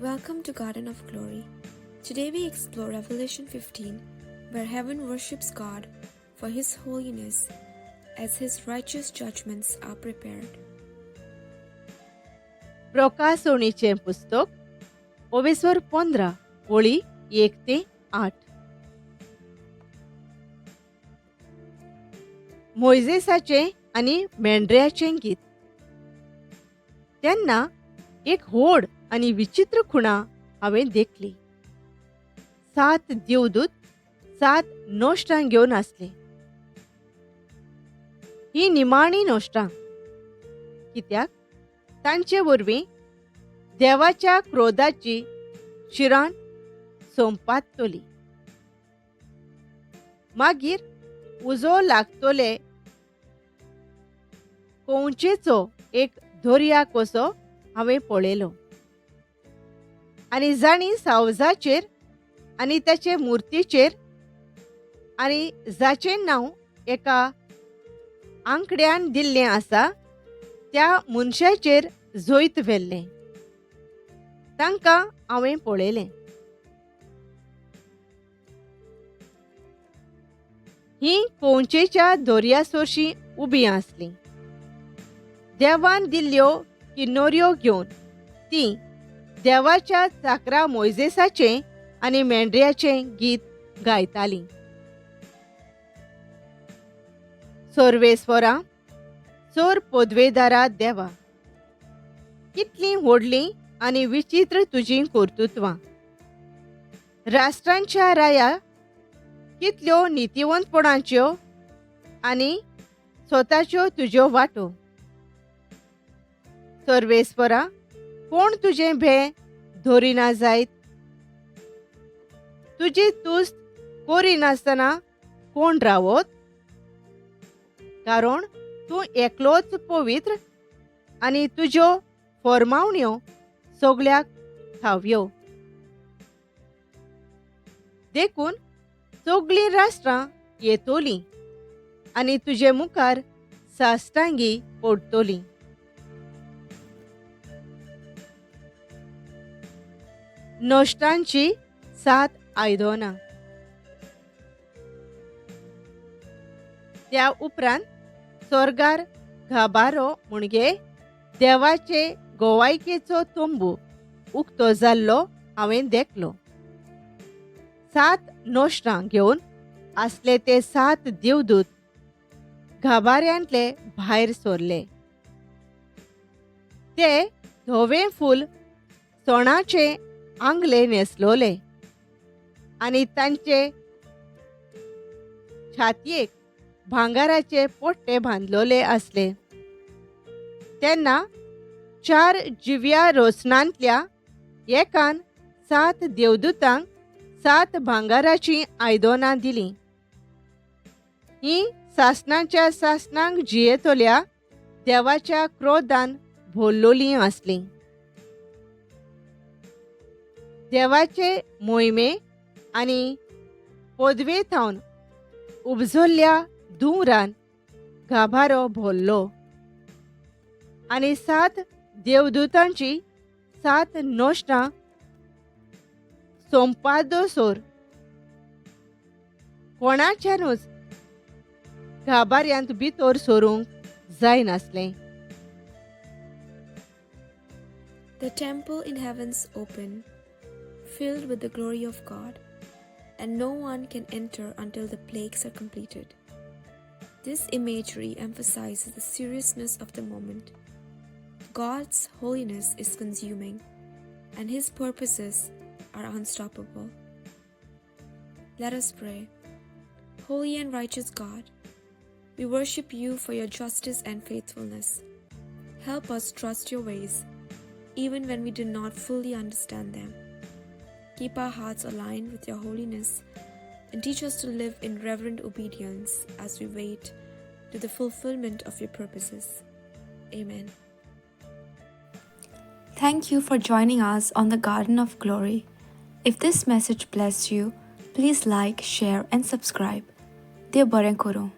Welcome to Garden of Glory. Today we explore Revelation 15, where heaven worships God for His holiness as His righteous judgments are prepared. प्रकाशवणीचें पुस्तक ओवेसर 15 ओळी 1 ते 8. मोयजेसाचें आनी मेंढऱ्याचें गीत. तेन्ना एक व्हड आनी विचित्र खुणा हांवें देखली. 7 देवदूत 7 नोश्टां घेवन आसले. ही निमाणी नोश्टां, कित्याक तांचे वरवीं देवाच्या क्रोधाची शिराण सोंपातली. मागीर उजो लागतले कंवचेचो एक दर्या कसो हांवें पळयलो आनी जांणी सावजाचेर आनी ताचे मुर्तीचेर आनी जाचें नांव एका आंकड्यान दिल्लें आसा त्या मनशाचेर जैत व्हेल्लें, तांकां हांवें पळयलें. हीं कंवचेच्या दर्या सरशीं उबीं आसलीं. देवान दिल्ल्यो किन्नोऱ्यो घेवन तीं देवाच्या चाकरा मोयजेसाचें आनी मेंढऱ्याचें गीत गायतालीं. सर्वेस्वरा, चोर पदवेदारा देवा, कितलीं व्हडलीं आनी विचित्र तुजीं कर्तृत्वां. राष्ट्रांच्या राया कितल्यो नितिवंतपणाच्यो आनी स्वताच्यो तुज्यो वाटो. सर्वेस्वरा, कोण तुजें भें धरिना जायत? तुजी तुस्त करिनासतना कोण रावत? कारण तूं एकलोच पवित्र आनी तुज्यो फॉर्मावण्यो सगळ्याक थाव्यो. देखून सगळीं राष्ट्रां येतलीं आनी तुजे मुखार साश्टांगी पडटलीं. नश्टांची 7 आयदनां. त्या उपरांत स्वर्गार घाबारो म्हणजे देवाचे गोवायकेचो तंबू उक्तो जाल्लो हांवें देखलो. 7 नश्टां घेवन आसले ते 7 देवदूत घाबाऱ्यांतले भायर सरले. ते धवें फूल सोणाचे आंगले न्हेसलोले आनी तांचे छातयेक भांगाराचे पोट्टे बांदलोले आसले. तेन्ना 4 जिव्या रोसणांतल्या एकान 7 देवदूतांक 7 भांगाराचीं आयदनां दिलीं. हीं सासणाच्या सासणांक जियेतल्या देवाच्या क्रोधान भरलोलीं आसलीं. देवाचे मोहिमे आनी पदवे थावन उपजल्ल्या धुंवरान गाभारो भरलो आनी 7 देवदूतांची 7 नश्टां सोंपादोसर कोणाच्यानूच गाभाऱ्यांत भितर सरूंक जायनासलें. The temple in heavens opened, filled with the glory of God, and no one can enter until the plagues are completed. This imagery emphasizes the seriousness of the moment. God's holiness is consuming, and His purposes are unstoppable. Let us pray. Holy and righteous God, we worship you for your justice and faithfulness. Help us trust your ways, even when we do not fully understand them. Keep our hearts aligned with your holiness and teach us to live in reverent obedience as we wait to the fulfillment of your purposes. Amen. Thank you for joining us on the Garden of Glory. If this message blessed you, please like, share and subscribe. Dev बरें करूं.